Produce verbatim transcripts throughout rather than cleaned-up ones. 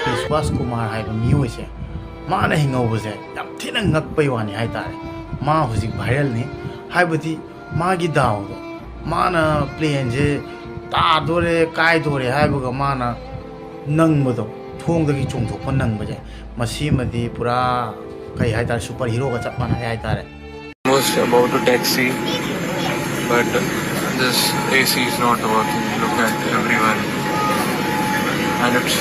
ꯕꯤꯁ꯭ꯋꯥꯁ ꯀꯨꯃꯥꯔ ꯍꯥꯏꯕ ꯃꯤꯑꯣꯏꯁꯦ, ꯃꯥꯅ ꯍꯤꯡꯍꯧꯕꯁꯦ ꯌꯥꯝ ꯊꯤꯅ ꯉꯛꯄꯩ ꯋꯥꯅꯤ ꯍꯥꯏꯇꯥꯔꯦ꯫ ꯃꯥ ꯍꯧꯖꯤꯛ ꯚꯥꯏꯔꯦꯜꯅꯤ꯫ ꯍꯥꯏꯕꯗꯤ ꯃꯥꯒꯤ ꯗꯥꯎꯗꯣ, ꯃꯥꯅ ꯄ꯭ꯂꯦꯟꯁꯦ ꯇꯥꯗꯣꯔꯦ, ꯀꯥꯏꯗꯣꯔꯦ ꯍꯥꯏꯕꯒ ꯃꯥꯅ ꯅꯪꯕꯗꯣ, ꯊꯣꯡꯗꯒꯤ ꯆꯣꯡꯊꯣꯛꯄ ꯅꯪꯕꯁꯦ, ꯃꯁꯤꯃꯗꯤ ꯄꯨꯔꯥ ꯀꯩ ꯍꯥꯏꯇꯥꯔꯦ, ꯁꯨꯄꯔ ꯍꯤꯔꯣꯒ ꯆꯞ ꯃꯥꯟꯅꯔꯦ ꯍꯥꯏꯇꯥꯔꯦ꯫ Almost about to taxi, but this A C is not working. Look at everyone. And it's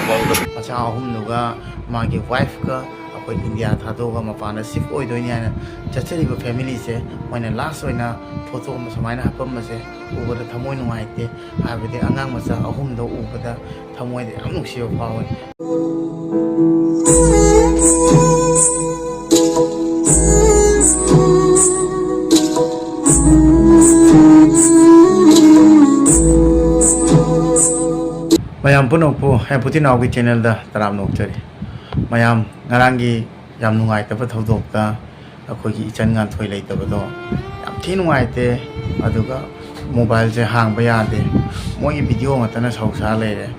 about to ꯃꯆꯥ ꯑꯍꯨꯝꯗꯨꯒ ꯃꯥꯒꯤ ꯋꯥꯏꯐꯀ ꯑꯩꯈꯣꯏ ꯏꯟꯗꯤꯌꯥ ꯊꯥꯗꯣꯛꯑꯒ ꯃꯄꯥꯟꯗ ꯁꯤꯐ ꯑꯣꯏꯗꯣꯏꯅꯤ ꯍꯥꯏꯅ ꯆꯠꯆꯔꯤꯕ ꯐꯦꯃꯤꯂꯤꯁꯦ, ꯃꯣꯏꯅ ꯂꯥꯁ ꯑꯣꯏꯅ ꯐꯣꯇꯣ ꯑꯃ ꯁꯨꯃꯥꯏꯅ ꯍꯥꯞꯄꯝꯕꯁꯦ ꯎꯕꯗ ꯊꯃꯣꯏ ꯅꯨꯡꯉꯥꯏꯇꯦ꯫ ꯍꯥꯏꯕꯗꯤ ꯑꯉꯥꯡ ꯃꯆꯥ ꯑꯍꯨꯝꯗꯣ ꯎꯕꯗ ꯊꯃꯣꯏꯗ ꯌꯥꯝ ꯅꯨꯡꯁꯤꯕ ꯐꯥꯎꯋꯤ꯫ ꯃꯌꯥꯝ ꯄꯨꯝꯅꯃꯛꯄꯨ ꯍꯦꯄꯨꯇꯤ ꯅꯥꯎꯒꯤ ꯆꯦꯅꯦꯜꯗ ꯇꯔꯥꯝꯅ ꯑꯣꯛꯆꯔꯤ꯫ ꯃꯌꯥꯝ, ꯉꯔꯥꯡꯒꯤ ꯌꯥꯝ ꯅꯨꯡꯉꯥꯏꯇꯕ ꯊꯧꯗꯣꯛꯇ ꯑꯩꯈꯣꯏꯒꯤ ꯏꯆꯟ ꯉꯥꯟꯊꯣꯏ ꯂꯩꯇꯕꯗꯣ ꯌꯥꯝ ꯊꯤ ꯅꯨꯡꯉꯥꯏꯇꯦ꯫ ꯑꯗꯨꯒ ꯃꯣꯕꯥꯏꯜꯁꯦ ꯍꯥꯡꯕ ꯌꯥꯗꯦ, ꯃꯣꯏꯒꯤ ꯚꯤꯗꯤꯑꯣ ꯉꯥꯛꯇꯅ ꯁꯧ ꯁꯥ ꯂꯩꯔꯦ꯫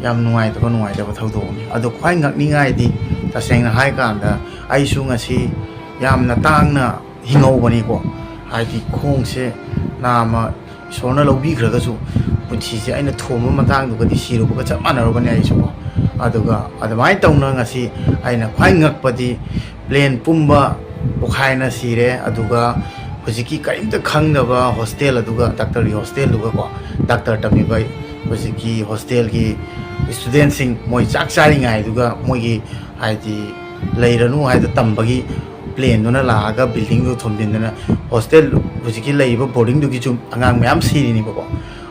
ꯌꯥꯝ ꯅꯨꯡꯉꯥꯏꯇꯕ, ꯅꯨꯡꯉꯥꯏꯇꯕ ꯊꯧꯗꯣꯛꯅꯤ꯫ ꯑꯗꯣ ꯈ꯭ꯋꯥꯏ ꯉꯛꯅꯤꯡꯉꯥꯏꯗꯤ, ꯇꯁꯦꯡꯅ ꯍꯥꯏ ꯀꯥꯟꯗ, ꯑꯩꯁꯨ ꯉꯁꯤ ꯌꯥꯝꯅ ꯇꯥꯡꯅ ꯍꯤꯡꯍꯧꯕꯅꯤꯀꯣ꯫ ꯍꯥꯏꯗꯤ ꯈꯣꯡꯁꯦ ꯅꯥꯝꯃ ꯏꯁꯣꯔꯅ ꯂꯧꯕꯤꯈ꯭ꯔꯒꯁꯨ, ꯄꯨꯟꯁꯤꯁꯦ ꯑꯩꯅ ꯊꯣꯝꯕ ꯃꯇꯥꯡꯗꯨꯒꯗꯤ ꯁꯤꯔꯨꯕꯒ ꯆꯞ ꯃꯥꯟꯅꯔꯨꯕꯅꯦ ꯑꯩꯁꯨꯀꯣ꯫ ꯑꯗꯨꯒ ꯑꯗꯨꯃꯥꯏꯅ ꯇꯧꯅ ꯉꯁꯤ ꯑꯩꯅ ꯈ꯭ꯋꯥꯏ ꯉꯛꯄꯗꯤ, ꯄ꯭ꯂꯦꯟ ꯄꯨꯝꯕ ꯄꯣꯈꯥꯏꯅ ꯁꯤꯔꯦ꯫ ꯑꯗꯨꯒ ꯍꯧꯖꯤꯛꯀꯤ ꯀꯔꯤꯝꯇ ꯈꯪꯗꯕ ꯍꯣꯁꯇꯦꯜ ꯑꯗꯨꯒ, ꯗꯥꯛꯇꯔꯒꯤ ꯍꯣꯁꯇꯦꯜꯗꯨꯒꯀꯣ, ꯗꯥꯛꯇꯔ ꯇꯝꯃꯤꯕ ꯍꯧꯖꯤꯛꯀꯤ ꯍꯣꯁꯇꯦꯜꯒꯤ ꯏꯁꯇꯨꯗꯦꯟꯁꯤꯡ, ꯃꯣꯏ ꯆꯥꯛ ꯆꯥꯔꯤꯉꯩꯗꯨꯒ ꯃꯣꯏꯒꯤ, ꯍꯥꯏꯗꯤ, ꯂꯩꯔꯅꯨ ꯍꯥꯏꯗ ꯇꯝꯕꯒꯤ ꯄ꯭ꯂꯦꯟꯗꯨꯅ ꯂꯥꯛꯑꯒ ꯕꯤꯜꯗꯤꯡꯗꯨ ꯊꯣꯝꯖꯤꯟꯗꯅ, ꯍꯣꯁꯇꯦꯜ, ꯍꯧꯖꯤꯛꯀꯤ ꯂꯩꯔꯤꯕ ꯕꯣꯔꯗꯤꯡꯗꯨꯒꯤꯁꯨ ꯑꯉꯥꯡ ꯃꯌꯥꯝ ꯁꯤꯔꯤꯅꯤꯕꯀꯣ꯫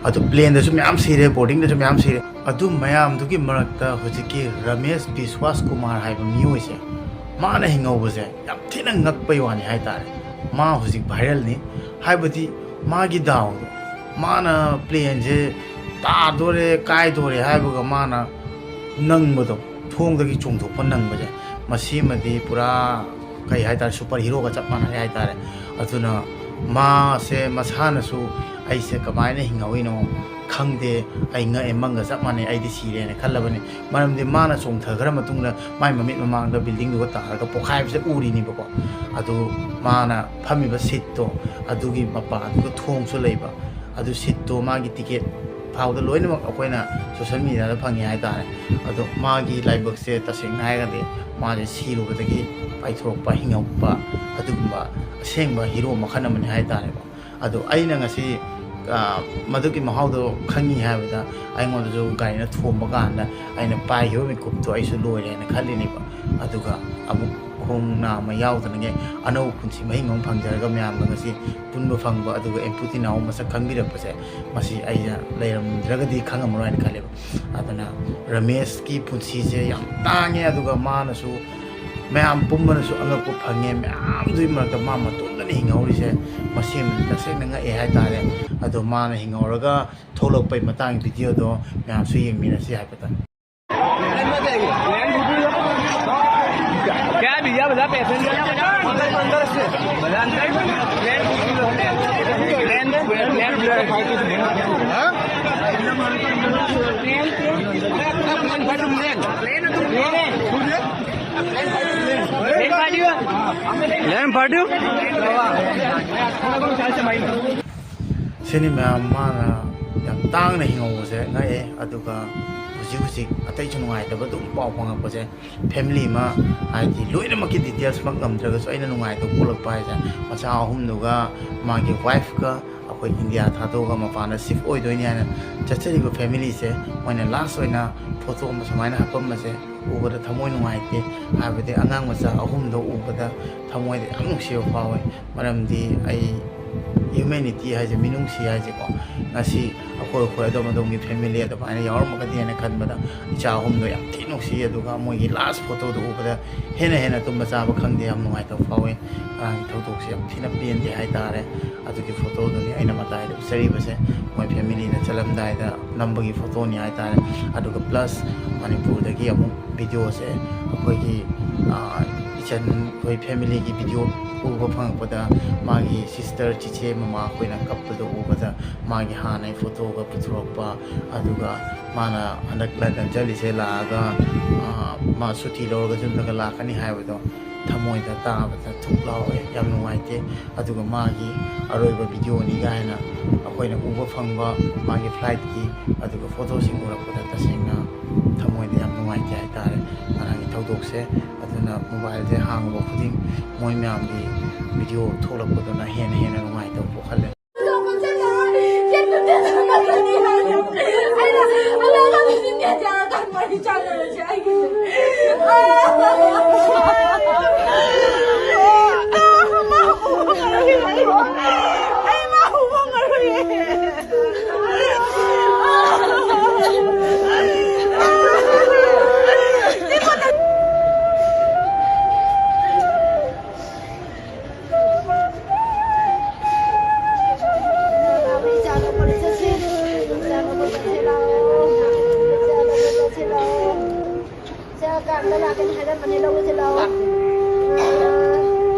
ꯑꯗꯨ ꯄ꯭ꯂꯦꯟꯗꯁꯨ ꯃꯌꯥꯝ ꯁꯤꯔꯦ, ꯕꯣꯔꯗꯤꯡꯗꯁꯨ ꯃꯌꯥꯝ ꯁꯤꯔꯦ꯫ ꯑꯗꯨ ꯃꯌꯥꯝꯗꯨꯒꯤ ꯃꯔꯛꯇ ꯍꯧꯖꯤꯛꯀꯤ ꯔꯃꯦꯁ ꯕꯤꯁ꯭ꯋꯥꯁ ꯀꯨꯃꯥꯔ ꯍꯥꯏꯕ ꯃꯤꯑꯣꯏꯁꯦ, ꯃꯥꯅ ꯍꯤꯡꯍꯧꯕꯁꯦ ꯌꯥꯝ ꯊꯤꯅ ꯉꯛꯄꯩ ꯋꯥꯅꯤ ꯍꯥꯏꯇꯥꯔꯦ꯫ ꯃꯥ ꯍꯧꯖꯤꯛ ꯚꯥꯏꯔꯦꯜꯅꯤ꯫ ꯍꯥꯏꯕꯗꯤ ꯃꯥꯒꯤ ꯗꯥꯎꯗꯣ, ꯃꯥꯅ ꯄ꯭ꯂꯦꯟꯁꯦ ꯇꯥꯗꯣꯔꯦ, ꯀꯥꯏꯗꯣꯔꯦ ꯍꯥꯏꯕꯒ ꯃꯥꯅ ꯅꯪꯕꯗꯣ, ꯊꯣꯡꯗꯒꯤ ꯆꯣꯡꯊꯣꯛꯄ ꯅꯪꯕꯁꯦ, ꯃꯁꯤꯃꯗꯤ ꯄꯨꯔꯥ ꯀꯩ ꯍꯥꯏꯇꯥꯔꯦ, ꯁꯨꯄꯔ ꯍꯤꯔꯣꯒ ꯆꯞ ꯃꯥꯟꯅꯔꯦ ꯍꯥꯏꯇꯥꯔꯦ꯫ ꯑꯗꯨꯅ ꯃꯥꯁꯦ ꯃꯁꯥꯅꯁꯨ "ꯑꯩꯁꯦ ꯀꯃꯥꯏꯅ ꯍꯤꯡꯍꯧꯔꯤꯅꯣ ꯈꯪꯗꯦ, ꯑꯩ ꯉꯛꯑꯦ, ꯃꯪꯒ ꯆꯞ ꯃꯥꯟꯅꯩ, ꯑꯩꯗꯤ ꯁꯤꯔꯦꯅ" ꯈꯜꯂꯕꯅꯤ꯫ ꯃꯔꯝꯗꯤ ꯃꯥꯅ ꯆꯣꯡꯊꯈ꯭ꯔ ꯃꯇꯨꯡꯗ ꯃꯥꯏ ꯃꯃꯤꯠ ꯃꯃꯥꯡꯗ ꯕꯤꯜꯗꯤꯡꯗꯨꯒ ꯇꯥꯔꯒ ꯄꯣꯛꯈꯥꯏꯕꯁꯦ ꯎꯔꯤꯅꯦꯕꯀꯣ꯫ ꯑꯗꯨ ꯃꯥꯅ ꯐꯝꯃꯤꯕ ꯁꯤꯠꯇꯣ, ꯑꯗꯨꯒꯤ ꯃꯄꯥꯗꯨꯒ ꯊꯣꯡꯁꯨ ꯂꯩꯕ, ꯑꯗꯨ ꯁꯤꯠꯇꯣ ꯃꯥꯒꯤ ꯇꯤꯀꯦꯠ ꯐꯥꯎꯗ ꯂꯣꯏꯅꯃꯛ ꯑꯩꯈꯣꯏꯅ ꯁꯣꯁꯦꯜ ꯃꯦꯗꯤꯌꯥꯗ ꯐꯪꯉꯦ ꯍꯥꯏꯇꯥꯔꯦ꯫ ꯑꯗꯣ ꯃꯥꯒꯤ ꯂꯥꯏꯕꯛꯁꯦ ꯇꯁꯦꯡꯅ ꯍꯥꯏꯔꯒꯗꯤ ꯃꯥꯁꯦ ꯁꯤꯔꯨꯕꯗꯒꯤ ꯄꯥꯏꯊꯣꯔꯛꯄ, ꯍꯤꯡꯉꯛꯄ, ꯑꯗꯨꯒꯨꯝꯕ ꯑꯁꯦꯡꯕ ꯍꯤꯔꯣ ꯃꯈꯜ ꯑꯃꯅꯤ ꯍꯥꯏꯇꯥꯔꯦꯀꯣ꯫ ꯑꯗꯣ ꯑꯩꯅ ꯉꯁꯤ, ꯑ, ꯃꯗꯨꯒꯤ ꯃꯍꯥꯎꯗꯣ ꯈꯪꯉꯤ ꯍꯥꯏꯕꯗ, ꯑꯩꯉꯣꯟꯗꯁꯨ ꯒꯥꯔꯤꯅ ꯊꯣꯝꯕ ꯀꯥꯟꯗ ꯑꯩꯅ ꯄꯥꯏꯈꯤꯕ ꯃꯤꯀꯨꯞꯇꯣ ꯑꯩꯁꯨ ꯂꯣꯏꯔꯦꯅ ꯈꯜꯂꯤꯅꯦꯕ꯫ ꯑꯗꯨꯒ ꯑꯃꯨꯛ ꯈꯣꯡ ꯅꯥꯝꯃ ꯌꯥꯎꯗꯅꯉꯩ ꯑꯅꯧꯕ ꯄꯨꯟꯁꯤ ꯃꯍꯤꯡ ꯑꯃ ꯐꯪꯖꯔꯒ ꯃꯌꯥꯝꯒ ꯉꯁꯤ ꯄꯨꯟꯕ ꯐꯪꯕ, ꯑꯗꯨꯒ ꯑꯦꯝꯄꯨꯇꯤ ꯅꯥꯎ ꯃꯁꯛ ꯈꯪꯕꯤꯔꯛꯄꯁꯦ, ꯃꯁꯤ ꯑꯩꯅ ꯂꯩꯔꯝꯗ꯭ꯔꯒꯗꯤ ꯈꯪꯉꯝꯃꯔꯣꯏ ꯍꯥꯏꯅ ꯈꯜꯂꯦꯕ꯫ ꯑꯗꯨꯅ ꯔꯃꯦꯁꯀꯤ ꯄꯨꯟꯁꯤꯁꯦ ꯌꯥꯝ ꯇꯥꯡꯉꯦ, ꯑꯗꯨꯒ ꯃꯥꯅꯁꯨ, ꯃꯌꯥꯝ ꯄꯨꯝꯕꯅꯁꯨ ꯑꯉꯛꯄ ꯐꯪꯉꯦ꯫ ꯃꯌꯥꯝꯗꯨꯒꯤ ꯃꯔꯛꯇ ꯃꯥ ꯃꯇꯣꯝꯗꯅ ꯍꯤꯡꯍꯧꯔꯤꯁꯦ, ꯃꯁꯤ ꯑꯃꯗꯤ ꯇꯁꯦꯡꯅ ꯉꯛꯑꯦ ꯍꯥꯏꯇꯥꯔꯦ꯫ ꯑꯗꯣ ꯃꯥꯅ ꯍꯤꯡꯍꯧꯔꯒ ꯊꯣꯛꯂꯛꯄꯩ ꯃꯇꯥꯡꯒꯤ ꯚꯤꯗꯤꯑꯣꯗꯣ ꯃꯌꯥꯝꯁꯨ ꯌꯦꯡꯃꯤꯟꯅꯁꯤ ꯍꯥꯏꯐꯦꯠꯇꯪ꯫ क्या भैया, बता, पैसेंजर प्लेन फाड़ियो। ꯁꯤꯅꯤ ꯃꯌꯥꯝ, ꯃꯥꯅ ꯌꯥꯝ ꯇꯥꯡꯅ ꯍꯤꯡꯍꯧꯕꯁꯦ ꯉꯛꯑꯦ꯫ ꯑꯗꯨꯒ ꯍꯧꯖꯤꯛ ꯍꯧꯖꯤꯛ ꯑꯇꯩꯁꯨ ꯅꯨꯡꯉꯥꯏꯇꯕ ꯑꯗꯨꯝ ꯄꯥꯎ ꯐꯪꯉꯛꯄꯁꯦ, ꯐꯦꯃꯤꯂꯤ ꯑꯃ, ꯍꯥꯏꯗꯤ ꯂꯣꯏꯅꯃꯛꯀꯤ ꯗꯤꯇꯦꯜꯁꯃꯛ ꯉꯝꯗ꯭ꯔꯒꯁꯨ, ꯑꯩꯅ ꯅꯨꯡꯉꯥꯏꯇꯕ ꯄꯣꯛꯂꯛꯄ ꯍꯥꯏꯁꯦ, ꯃꯆꯥ ꯑꯍꯨꯝꯗꯨꯒ ꯃꯥꯒꯤ ꯋꯥꯏꯐꯀ ꯑꯩꯈꯣꯏ ꯏꯟꯗꯤꯌꯥ ꯊꯥꯗꯣꯛꯑꯒ ꯃꯄꯥꯟꯗ ꯁꯤꯐ ꯑꯣꯏꯗꯣꯏꯅꯤ ꯍꯥꯏꯅ ꯆꯠꯆꯔꯤꯕ ꯐꯦꯃꯤꯂꯤꯁꯦ, ꯃꯣꯏꯅ ꯂꯥꯁ ꯑꯣꯏꯅ ꯐꯣꯇꯣ ꯑꯃ ꯁꯨꯃꯥꯏꯅ ꯍꯥꯞꯄꯝꯕꯁꯦ ꯎꯕꯗ ꯊꯃꯣꯏ ꯅꯨꯡꯉꯥꯏꯇꯦ꯫ ꯍꯥꯏꯕꯗꯤ ꯑꯉꯥꯡ ꯃꯆꯥ ꯑꯍꯨꯝꯗꯣ ꯎꯕꯗ ꯊꯃꯣꯏꯗ ꯌꯥꯝ ꯅꯨꯡꯁꯤꯕ ꯐꯥꯎꯋꯦ꯫ ꯃꯔꯝꯗꯤ ꯑꯩ ꯍ꯭ꯌꯨꯃꯦꯅꯤꯇꯤ ꯍꯥꯏꯁꯦ, ꯃꯤꯅꯨꯡꯁꯤ ꯍꯥꯏꯁꯦꯀꯣ, ꯉꯁꯤ ꯑꯩꯈꯣꯏ ꯑꯩꯈꯣꯏ ꯑꯗꯣꯝ ꯑꯗꯣꯝꯒꯤ ꯐꯦꯃꯤꯂꯤ ꯑꯗꯨꯃꯥꯏꯅ ꯌꯥꯎꯔꯝꯃꯒꯗꯤ ꯍꯥꯏꯅ ꯈꯟꯕꯗ ꯏꯆꯥ ꯑꯍꯨꯝꯗꯣ ꯌꯥꯝ ꯊꯤ ꯅꯨꯡꯁꯤ꯫ ꯑꯗꯨꯒ ꯃꯣꯏꯒꯤ ꯂꯥꯁ ꯐꯣꯇꯣꯗꯣ ꯎꯕꯗ ꯍꯦꯟꯅ ꯍꯦꯟꯅ ꯇꯨꯝꯕ ꯆꯥꯕ ꯈꯪꯗꯦ, ꯌꯥꯝ ꯅꯨꯡꯉꯥꯏꯇꯕ ꯐꯥꯎꯋꯦ꯫ ꯉꯔꯥꯡꯒꯤ ꯊꯧꯗꯣꯛꯁꯦ ꯌꯥꯝ ꯊꯤꯅ ꯄꯦꯟꯗꯦ ꯍꯥꯏꯇꯥꯔꯦ꯫ ꯑꯗꯨꯒꯤ ꯐꯣꯇꯣꯗꯨꯅꯤ ꯑꯩꯅ ꯃꯇꯥꯏꯗ ꯎꯠꯆꯔꯤꯕꯁꯦ, ꯃꯣꯏ ꯐꯦꯃꯤꯂꯤꯅ ꯆꯠꯂꯝꯗꯥꯏꯗ ꯅꯝꯕꯒꯤ ꯐꯣꯇꯣꯅꯤ ꯍꯥꯏꯇꯥꯔꯦ꯫ ꯑꯗꯨꯒ ꯄ꯭ꯂꯁ ꯃꯅꯤꯄꯨꯔꯗꯒꯤ ꯑꯃꯨꯛ ꯚꯤꯗꯤꯑꯣꯁꯦ ꯑꯩꯈꯣꯏꯒꯤ, ꯑꯥ, ꯏꯆꯟ, ꯑꯩꯈꯣꯏ ꯐꯦꯃꯤꯂꯤꯒꯤ ꯚꯤꯗꯤꯑꯣ ꯎꯕ ꯐꯪꯉꯛꯄꯗ, ꯃꯥꯒꯤ ꯁꯤꯁꯇꯔ, ꯆꯤꯆꯦ, ꯃꯃꯥ ꯑꯩꯈꯣꯏꯅ ꯀꯞꯄꯗꯣ ꯎꯕꯗ, ꯃꯥꯒꯤ ꯍꯥꯟꯅꯩ ꯐꯣꯇꯣꯒ ꯄꯨꯊꯣꯔꯛꯄ, ꯑꯗꯨꯒ ꯃꯥꯅ ꯍꯟꯗꯛ ꯂꯟꯗꯟ ꯆꯠꯂꯤꯁꯦ ꯂꯥꯛꯑꯒ, ꯑꯥ, ꯃꯥ ꯁꯨꯇꯤ ꯂꯧꯔꯒ ꯌꯨꯝꯗꯒ ꯂꯥꯛꯀꯅꯤ ꯍꯥꯏꯕꯗꯣ ꯊꯃꯣꯏꯗ ꯇꯥꯕꯗ ꯊꯨꯛ ꯂꯥꯎꯋꯦ, ꯌꯥꯝ ꯅꯨꯡꯉꯥꯏꯇꯦ꯫ ꯑꯗꯨꯒ ꯃꯥꯒꯤ ꯑꯔꯣꯏꯕ ꯚꯤꯗꯤꯑꯣꯅꯤ ꯀꯥꯏꯅ ꯑꯩꯈꯣꯏꯅ ꯎꯕ ꯐꯪꯕ ꯃꯥꯒꯤ ꯐ꯭ꯂꯥꯏꯠꯀꯤ ꯑꯗꯨꯒ ꯐꯣꯇꯣꯁꯤꯡ ꯎꯔꯛꯄꯗ ꯇꯁꯦꯡꯅ ꯊꯃꯣꯏꯗ ꯌꯥꯝ ꯅꯨꯡꯉꯥꯏꯇꯦ ꯍꯥꯏꯇꯥꯔꯦ ꯉꯔꯥꯡꯒꯤ ꯊꯧꯗꯣꯛꯁꯦ꯫ ꯑꯗꯨꯅ ꯃꯣꯕꯥꯏꯜꯁꯦ ꯍꯥꯡꯉꯨꯕ ꯈꯨꯗꯤꯡ ꯃꯣꯏ ꯃꯌꯥꯝꯒꯤ ꯚꯤꯗꯤꯑꯣ ꯊꯣꯛꯂꯛꯄꯗꯨꯅ ꯍꯦꯟꯅ ꯍꯦꯟꯅ ꯅꯨꯡꯉꯥꯏꯇꯕ ꯄꯣꯛꯍꯜꯂꯦ꯫ ꯆꯥ ꯀꯥꯡꯗ ꯂꯥꯛꯀꯅꯤ ꯍꯥꯏꯔꯝꯕꯅꯦ, ꯂꯧꯔꯨꯁꯤ ꯂꯥꯛꯑꯣ꯫ ꯏꯃꯥ,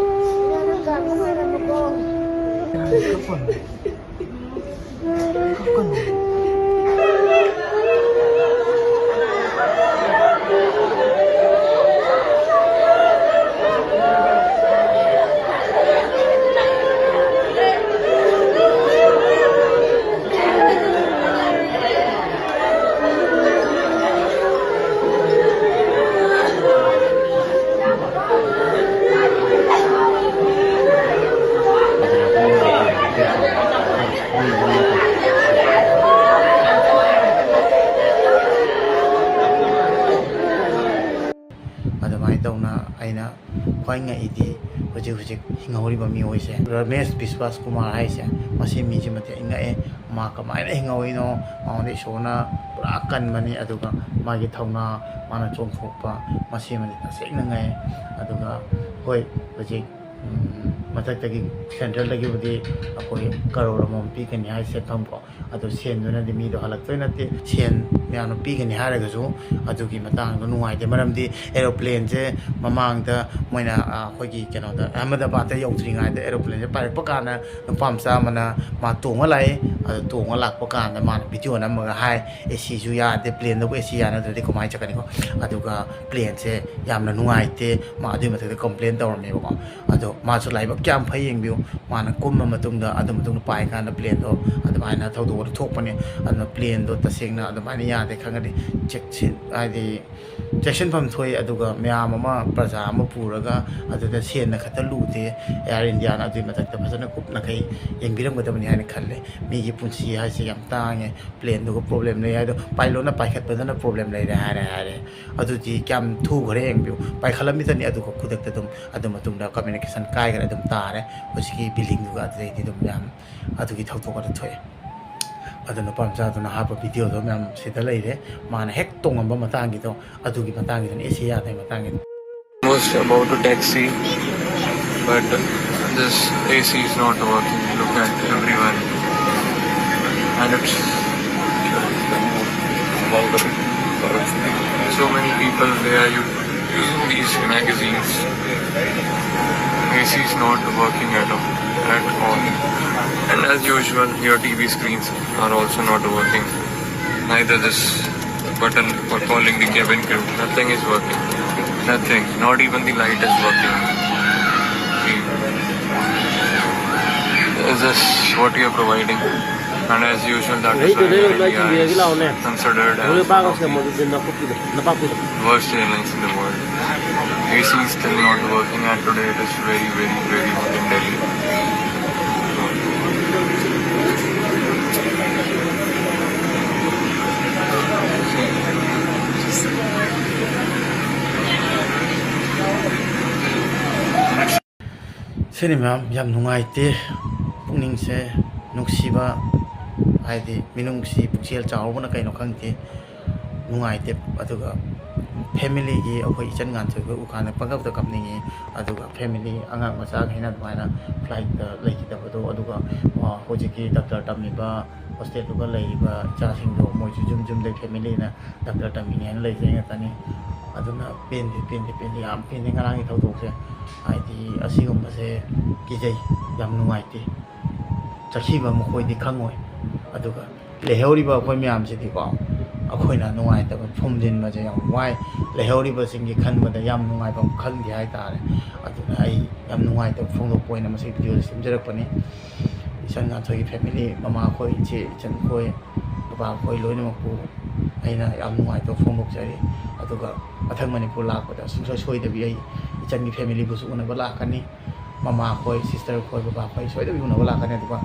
ꯅꯪ ꯀꯥꯡꯗ ꯉꯥꯏꯔꯝꯃꯨꯀꯣ꯫ ꯑꯗꯨꯃꯥꯏꯅ ꯇꯧꯅ ꯑꯩꯅ ꯈ꯭ꯋꯥꯏ ꯉꯛꯏꯗꯤ ꯍꯧꯖꯤꯛ ꯍꯧꯖꯤꯛ ꯍꯤꯡꯍꯧꯔꯤꯕ ꯃꯤꯑꯣꯏꯁꯦ, ꯔꯃꯦꯁ ꯕꯤꯁꯋꯥꯁ ꯀꯨꯃꯥꯔ ꯍꯥꯏꯁꯦ, ꯃꯁꯤ ꯃꯤꯁꯤꯃꯗꯤ ꯑꯩ ꯉꯛꯑꯦ꯫ ꯃꯥ ꯀꯃꯥꯏꯅ ꯍꯤꯡꯍꯧꯔꯤꯅꯣ? ꯃꯉꯣꯟꯗ ꯏꯁꯣꯔꯅ ꯄꯨꯔꯥ ꯀꯟꯕꯅꯤ꯫ ꯑꯗꯨꯒ ꯃꯥꯒꯤ ꯊꯧꯅꯥ, ꯃꯥꯅ ꯆꯣꯡꯊꯣꯛꯄ, ꯃꯁꯤꯃꯗꯤ ꯇꯁꯦꯡꯅ ꯉꯛꯑꯦ꯫ ꯑꯗꯨꯒ ꯍꯣꯏ, ꯍꯧꯖꯤꯛ ꯎꯝ, ꯃꯊꯛꯇꯒꯤ, ꯁꯦꯟꯇ꯭ꯔꯦꯜꯗꯒꯤꯕꯨꯗꯤ ꯑꯩꯈꯣꯏ ꯀꯔꯣꯔ ꯑꯃꯃꯝ ꯄꯤꯒꯅꯤ ꯍꯥꯏ ꯁꯦꯟꯐꯝꯀꯣ꯫ ꯑꯗꯣ ꯁꯦꯟꯗꯨꯅꯗꯤ ꯃꯤꯗꯣ ꯍꯜꯂꯛꯇꯣꯏ ꯅꯠꯇꯦ꯫ ꯁꯦꯟ ꯃꯌꯥꯝꯅ ꯄꯤꯒꯅꯤ ꯍꯥꯏꯔꯒꯁꯨ ꯑꯗꯨꯒꯤ ꯃꯇꯥꯡꯗꯣ ꯅꯨꯡꯉꯥꯏꯇꯦ꯫ ꯃꯔꯝꯗꯤ ꯑꯦꯔꯣꯄ꯭ꯂꯦꯟꯁꯦ ꯃꯃꯥꯡꯗ ꯃꯣꯏꯅ, ꯑ, ꯑꯩꯈꯣꯏꯒꯤ ꯀꯩꯅꯣꯗ, ꯑꯍꯃꯗꯕꯥꯗꯇ ꯌꯧꯗ꯭ꯔꯤꯉꯩꯗ ꯑꯦꯔꯣꯄ꯭ꯂꯦꯟꯁꯦ ꯄꯥꯏꯔꯛꯄ ꯀꯥꯟꯗ ꯅꯨꯄꯥ ꯃꯆꯥ ꯑꯃꯅ ꯃꯥ ꯇꯣꯡꯉ ꯂꯥꯛꯏ꯫ ꯑꯗꯣ ꯇꯣꯡꯉ ꯂꯥꯛꯄ ꯀꯥꯟꯗ ꯃꯥꯅ ꯚꯤꯗꯤꯑꯣ ꯅꯝꯃꯒ ꯍꯥꯏ, "ꯑꯦ ꯁꯤꯁꯨ ꯌꯥꯗꯦ, ꯄ꯭ꯂꯦꯟꯗꯕꯨ ꯑꯦ ꯁꯤ ꯌꯥꯅꯗ꯭ꯔꯗꯤ ꯀꯃꯥꯏꯅ ꯆꯠꯀꯅꯤꯀꯣ?" ꯑꯗꯨꯒ ꯄ꯭ꯂꯦꯟꯁꯦ ꯌꯥꯝꯅ ꯅꯨꯡꯉꯥꯏꯇꯦ, ꯃꯥ ꯑꯗꯨꯒꯤ ꯃꯊꯛꯇ ꯀꯝꯄ꯭ꯂꯦꯟ ꯇꯧꯔꯝꯃꯦꯕꯀꯣ꯫ ꯑꯗꯣ ꯃꯥꯁꯨ ꯂꯥꯏꯕꯛ ꯀꯌꯥꯝ ꯐꯩ ꯌꯦꯡꯕꯤꯌꯨ, ꯃꯥꯅ ꯀꯨꯝꯃ ꯃꯇꯨꯡꯗ ꯑꯗꯨ ꯃꯇꯨꯡꯗ ꯄꯥꯏ ꯀꯥꯟꯗ ꯄ꯭ꯂꯦꯟꯗꯣ ꯑꯗꯨꯃꯥꯏꯅ ꯊꯧꯗꯣꯛ ꯋꯥꯊꯣꯛ ꯊꯣꯛꯄꯅꯦ꯫ ꯑꯗꯨꯅ ꯄ꯭ꯂꯦꯟꯗꯣ ꯇꯁꯦꯡꯅ ꯑꯗꯨꯃꯥꯏꯅ ꯌꯥꯗꯦ ꯈꯪꯉꯗꯤ ꯆꯦꯛꯁꯤꯟ, ꯍꯥꯏꯗꯤ ꯆꯦꯛꯁꯤꯟꯐꯝ ꯊꯣꯛꯏ꯫ ꯑꯗꯨꯒ ꯃꯌꯥꯝ ꯑꯃ, ꯄ꯭ꯔꯖꯥ ꯑꯃ ꯄꯨꯔꯒ ꯑꯗꯨꯗ ꯁꯦꯟꯅ ꯈꯛꯇ ꯂꯨꯗꯦ, ꯑꯦꯌꯥꯔ ꯏꯟꯗꯤꯌꯥꯅ ꯑꯗꯨꯒꯤ ꯃꯊꯛꯇ ꯐꯖꯅ ꯀꯨꯞꯅꯈꯩ ꯌꯦꯡꯕꯤꯔꯝꯒꯗꯕꯅꯤ ꯍꯥꯏꯅ ꯈꯜꯂꯦ꯫ ꯃꯤꯒꯤ ꯄꯨꯟꯁꯤ ꯍꯥꯏꯁꯦ ꯌꯥꯝ ꯇꯥꯡꯉꯦ꯫ ꯄ꯭ꯂꯦꯟꯗꯨꯒ ꯄ꯭ꯔꯣꯕ꯭ꯂꯦꯝ ꯂꯩ ꯍꯥꯏꯗꯣ, ꯄꯥꯏꯂꯣꯠꯅ ꯄꯥꯏꯈꯠꯄꯗꯅ ꯄ꯭ꯔꯣꯕ꯭ꯂꯦꯝ ꯂꯩꯔꯦ ꯍꯥꯏꯔꯦ ꯍꯥꯏꯔꯦ꯫ ꯑꯗꯨꯗꯤ ꯀꯌꯥꯝ ꯊꯨꯈ꯭ꯔꯦ ꯌꯦꯡꯕꯤꯌꯨ꯫ ꯄꯥꯏꯈꯠꯂꯝꯃꯤꯗꯅꯤ, ꯑꯗꯨꯒ ꯈꯨꯗꯛꯇ ꯑꯗꯨꯝ, ꯑꯗꯨ ꯃꯇꯨꯡꯗ ꯀꯝꯃ꯭ꯌꯨꯅꯤꯀꯦꯁꯟ ꯀꯥꯏꯈ꯭ꯔꯦ, ꯑꯗꯨꯝ ꯇꯥꯔꯦ ꯍꯧꯖꯤꯛꯀꯤ ꯕꯤꯜꯗꯤꯡꯗꯨꯒ꯫ ꯑꯗꯨꯗꯩꯗꯤ ꯑꯗꯨꯝ ꯌꯥꯝ ꯑꯗꯨꯒꯤ ꯊꯧꯗꯣꯛ ꯑꯗꯨ ꯊꯣꯛꯑꯦ꯫ ꯑꯗꯨ ꯅꯨꯄꯥ ꯃꯆꯥꯗꯨꯅ ꯍꯥꯞꯄ ꯚꯤꯗꯤꯑꯣꯗꯣ ꯃꯌꯥꯝ ꯁꯤꯗ ꯂꯩꯔꯦ꯫ ꯃꯥꯅ ꯍꯦꯛ ꯇꯣꯡꯉꯝꯕ ꯃꯇꯥꯡꯒꯤꯗꯣ, ꯑꯗꯨꯒꯤ ꯃꯇꯥꯡꯒꯤꯗꯨꯅ, ꯑꯦ ꯁꯤ ꯌꯥꯗꯕꯒꯤ ꯃꯇꯥꯡꯒꯤꯗꯣ꯫ Almost about to taxi, but this A C is not working. Look at everyone. And it's about a bit. So many people there, you using these magazines. A C is not working at all, at all. And as usual, your T V screens are also not working. Neither this button for calling the cabin crew, nothing is working. Nothing. Not even the light is working. Is this what you're providing? And as usual, that is why Air India is considered as one of the ꯅꯄꯥꯛꯄꯤꯗꯣ, ꯅꯄꯥꯛꯄꯤꯗꯣ꯫ Worst airlines in the world. A C is still not working, and today it is very, very, very hot in Delhi. ꯁꯤꯅꯤ ꯃꯌꯥꯝ, ꯌꯥꯝ ꯅꯨꯡꯉꯥꯏꯇꯦ꯫ ꯄꯨꯛꯅꯤꯡꯁꯦ ꯅꯨꯡꯁꯤꯕ, ꯍꯥꯏꯗꯤ ꯃꯤꯅꯨꯡꯁꯤ ꯄꯨꯛꯆꯦꯜ ꯆꯥꯎꯕꯅ ꯀꯩꯅꯣ ꯈꯪꯗꯦ, ꯅꯨꯡꯉꯥꯏꯇꯦ꯫ ꯑꯗꯨꯒ ꯐꯦꯃꯤꯂꯤꯒꯤ ꯑꯩꯈꯣꯏ ꯏꯆꯟ ꯉꯥꯟꯊꯣꯏꯈꯣꯏ ꯎꯀꯥꯟꯗ ꯄꯪꯀꯞꯇ ꯀꯞꯅꯤꯡꯉꯤ꯫ ꯑꯗꯨꯒ ꯐꯦꯃꯤꯂꯤ ꯑꯉꯥꯡ ꯃꯆꯥꯈꯩꯅ ꯑꯗꯨꯃꯥꯏꯅ ꯐ꯭ꯂꯥꯏꯠꯇ ꯂꯩꯈꯤꯗꯕꯗꯣ, ꯑꯗꯨꯒ ꯍꯧꯖꯤꯛꯀꯤ ꯗꯥꯛꯇꯔ ꯇꯝꯃꯤꯕ ꯍꯣꯁꯇꯦꯜꯗꯨꯒ ꯂꯩꯔꯤꯕ ꯏꯆꯥꯁꯤꯡꯗꯣ ꯃꯣꯏꯁꯨ ꯌꯨꯝ ꯌꯨꯝꯗꯩ ꯐꯦꯃꯤꯂꯤꯅ ꯗꯥꯛꯇꯔ ꯇꯝꯃꯤꯅꯦ ꯍꯥꯏꯅ ꯂꯩꯖꯩ ꯉꯥꯛꯇꯅꯤ꯫ ꯑꯗꯨꯅ ꯄꯦꯟꯗꯦ, ꯄꯦꯟꯗꯦ, ꯄꯦꯟꯗꯦ, ꯌꯥꯝ ꯄꯦꯟꯗꯦ ꯉꯔꯥꯡꯒꯤ ꯊꯧꯗꯣꯛꯁꯦ꯫ ꯍꯥꯏꯗꯤ ꯑꯁꯤꯒꯨꯝꯕꯁꯦ ꯀꯤꯖꯩ, ꯌꯥꯝ ꯅꯨꯡꯉꯥꯏꯇꯦ꯫ ꯆꯠꯈꯤꯕ ꯃꯈꯣꯏꯗꯤ ꯈꯪꯉꯣꯏ꯫ ꯑꯗꯨꯒ ꯂꯩꯍꯧꯔꯤꯕ ꯑꯩꯈꯣꯏ ꯃꯌꯥꯝꯁꯤꯗꯤꯀꯣ, ꯑꯩꯈꯣꯏꯅ ꯅꯨꯡꯉꯥꯏꯇꯕ ꯐꯨꯝꯖꯤꯟꯕꯁꯦ ꯌꯥꯝ ꯋꯥꯏ꯫ ꯂꯩꯍꯧꯔꯤꯕꯁꯤꯡꯒꯤ ꯈꯟꯕꯗ ꯌꯥꯝ ꯅꯨꯡꯉꯥꯏꯐꯝ ꯈꯪꯗꯦ ꯍꯥꯏꯇꯥꯔꯦ꯫ ꯑꯗꯨꯅ ꯑꯩ ꯌꯥꯝ ꯅꯨꯡꯉꯥꯏꯇꯕ ꯐꯣꯡꯗꯣꯛꯄ ꯑꯣꯏꯅ ꯃꯁꯤ ꯚꯤꯗꯤꯑꯣꯁꯦ ꯁꯦꯝꯖꯔꯛꯄꯅꯤ꯫ ꯏꯆꯟ ꯉꯥꯟꯊꯣꯏꯒꯤ ꯐꯦꯃꯤꯂꯤ, ꯃꯃꯥꯈꯣꯏ, ꯏꯆꯦ, ꯏꯆꯟꯈꯣꯏ, ꯕꯕꯥꯈꯣꯏ ꯂꯣꯏꯅꯃꯛꯄꯨ ꯑꯩꯅ ꯌꯥꯝ ꯅꯨꯡꯉꯥꯏꯇꯕ ꯐꯣꯡꯗꯣꯛꯆꯔꯤ꯫ ꯑꯗꯨꯒ ꯃꯊꯪ ꯃꯅꯤꯄꯨꯔ ꯂꯥꯛꯄꯗ ꯁꯨꯡꯁꯣꯏ ꯁꯣꯏꯗꯕꯤ ꯑꯩ ꯏꯆꯟꯒꯤ ꯐꯦꯃꯤꯂꯤꯕꯨꯁꯨ ꯎꯅꯕ ꯂꯥꯛꯀꯅꯤ꯫ ꯃꯃꯥꯈꯣꯏ, ꯁꯤꯁꯇꯔ ꯈꯣꯏ, ꯕꯕꯥ ꯈꯣꯏ ꯁꯣꯏꯗꯕꯤ ꯎꯅꯕ ꯂꯥꯛꯀꯅꯤ꯫ ꯑꯗꯨꯒ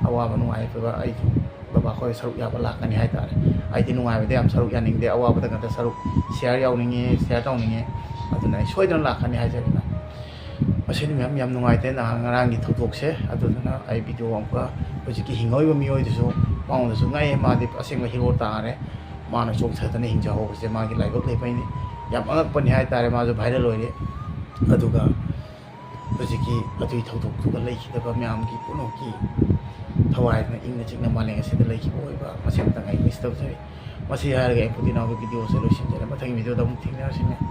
ꯑꯋꯥꯕ ꯅꯨꯡꯉꯥꯏꯇꯕ ꯑꯩꯁꯨ ꯕꯕꯥ ꯈꯣꯏ ꯁꯔꯨꯛ ꯌꯥꯕ ꯂꯥꯛꯀꯅꯤ ꯍꯥꯏꯇꯥꯔꯦ꯫ ꯑꯩꯗꯤ ꯅꯨꯡꯉꯥꯏꯕꯗ ꯌꯥꯝ ꯁꯔꯨꯛ ꯌꯥꯅꯤꯡꯗꯦ, ꯑꯋꯥꯕꯗ ꯉꯥꯛꯇ ꯁꯔꯨꯛ ꯁꯤꯌꯥꯔ ꯌꯥꯎꯅꯤꯡꯉꯤ, ꯁꯤꯌꯥꯔ ꯇꯧꯅꯤꯡꯉꯤ꯫ ꯑꯗꯨꯅ ꯑꯩ ꯁꯣꯏꯗꯅ ꯂꯥꯛꯀꯅꯤ ꯍꯥꯏꯖꯔꯤꯅ꯫ ꯃꯁꯤꯅꯤ ꯃꯌꯥꯝ, ꯌꯥꯝ ꯅꯨꯡꯉꯥꯏꯇꯦ ꯅꯍꯥꯟ ꯉꯔꯥꯡꯒꯤ ꯊꯧꯗꯣꯛꯁꯦ꯫ ꯑꯗꯨꯗꯨꯅ ꯑꯩ ꯚꯤꯗꯤꯑꯣ ꯑꯃꯨꯛꯀ ꯍꯧꯖꯤꯛꯀꯤ ꯍꯤꯡꯍꯧꯔꯤꯕ ꯃꯤꯑꯣꯏꯗꯨꯁꯨ ꯃꯉꯣꯟꯗꯁꯨ ꯉꯛꯑꯦ, ꯃꯥꯗꯤ ꯑꯁꯦꯡꯕ ꯍꯤꯔꯣ ꯇꯥꯔꯦ꯫ ꯃꯥꯅ ꯆꯣꯡꯊꯗꯅ ꯍꯤꯡꯖꯍꯧꯕꯁꯦ ꯃꯥꯒꯤ ꯂꯥꯏꯕꯛ ꯂꯩꯕꯩꯅꯤ꯫ ꯌꯥꯝ ꯑꯉꯛꯄꯅꯤ ꯍꯥꯏꯇꯥꯔꯦ, ꯃꯥꯁꯨ ꯚꯥꯏꯔꯦꯜ ꯑꯣꯏꯔꯦ꯫ ꯑꯗꯨꯒ ꯍꯧꯖꯤꯛꯀꯤ ꯑꯗꯨꯒꯤ ꯊꯧꯗꯣꯛꯇꯨꯒ ꯂꯩꯈꯤꯗꯕ ꯃꯌꯥꯝꯒꯤ ꯄꯨꯝꯅꯃꯛꯀꯤ ꯊꯋꯥꯏꯅ ꯏꯪꯅ ꯆꯤꯛꯅ ꯃꯥꯂꯦꯝ ꯑꯁꯤꯗ ꯂꯩꯈꯤꯕ ꯑꯣꯏꯕ ꯃꯁꯤꯃꯇꯪ ꯑꯩ ꯋꯤꯁ ꯇꯧꯖꯔꯤ꯫ ꯃꯁꯤ ꯍꯥꯏꯔꯒ ꯑꯩ ꯄꯨꯗꯤꯅꯥꯎꯒꯤ ꯚꯤꯗꯤꯑꯣꯁꯦ ꯂꯣꯏꯁꯤꯟꯖꯔꯦ꯫ ꯃꯊꯪꯒꯤ ꯚꯤꯗꯤꯑꯣꯗ ꯑꯃꯨꯛ ꯊꯦꯡꯅꯔꯁꯤ ꯃꯌꯥꯝ꯫